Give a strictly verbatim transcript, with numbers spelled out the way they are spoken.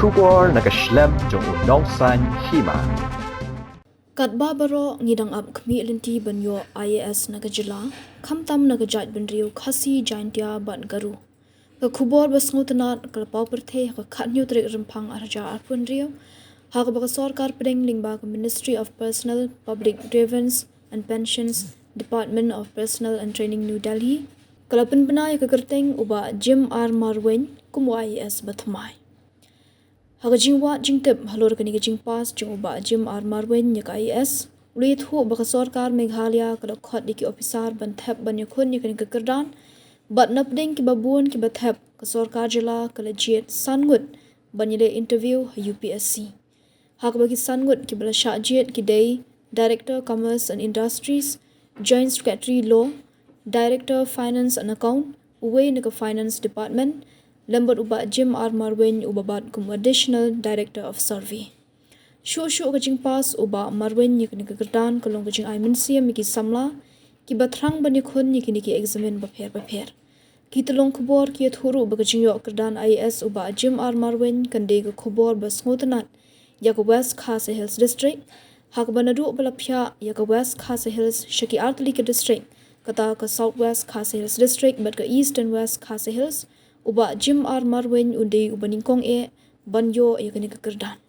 Khubor na ka shlem jong u nongsan hima. Katba baroh ngi dang ap khmih lynti ban ïoh I A S na ka jylla, khamtam na ka jaitbynriew Khasi, Jaintia bad Garo. Ka khubor ba sngewtynnat ka la paw pyrthei ha ka khathynñiew tarik Rymphang arhajar arphew hynriew, ha kaba ka sorkar pdeng lyngba ka Ministry of Personnel, Public Grievance and Pensions, Department of Personnel and Training, New Delhi, ka la pynbna ïa ka kyrteng u Bah Jim R Marwein kum u I A S ba thymmai. Ha ka jingwad jingtip halor kane ka jingpass jong u Bah Jim R Marwein ïa ka I A S, u la ïathuh ba ka sorkar Meghalaya ka la khot ïa ki ophisar ban thep ban ïakhun ïa kane ka kyrdan, bad napdeng kiba bun kiba thep, ka sorkar jylla ka la jied san ngut ban ïaleh interview ha U P S C. Ha kaba ki san ngut kiba la shah jied ki dei Director Commerce and Industries, Joint Secretary Law, Director Finance and Account, uwei na ka Finance Department, lem bad u Bah Jim R Marwein uba bat kum u Additional Director of Survey. Shuh shuh ka jingpass u Bah Marwein ïa kane ka kyrdan ka long ka jingai mynsiem ïa ki samla kiba thrang ban ïakhun ïa kine ki eksamin bapher bapher. Ki tyllong khubor ki ïathuh ruh ba ka jingïoh kyrdan I A S u Bah Jim R Marwein kan dei ka khubor ba sngewtynnat ïa ka West Khasi Hills District, ha kaba naduh ba la phiah ïa ka West Khasi Hills sha ki artylli ki district, kata ka South West Khasi Hills District bad ka East and West Khasi Hills, u Bah Jim R Marwein un dei uba nyngkong eh ban ïoh ïa kane ka kyrdan.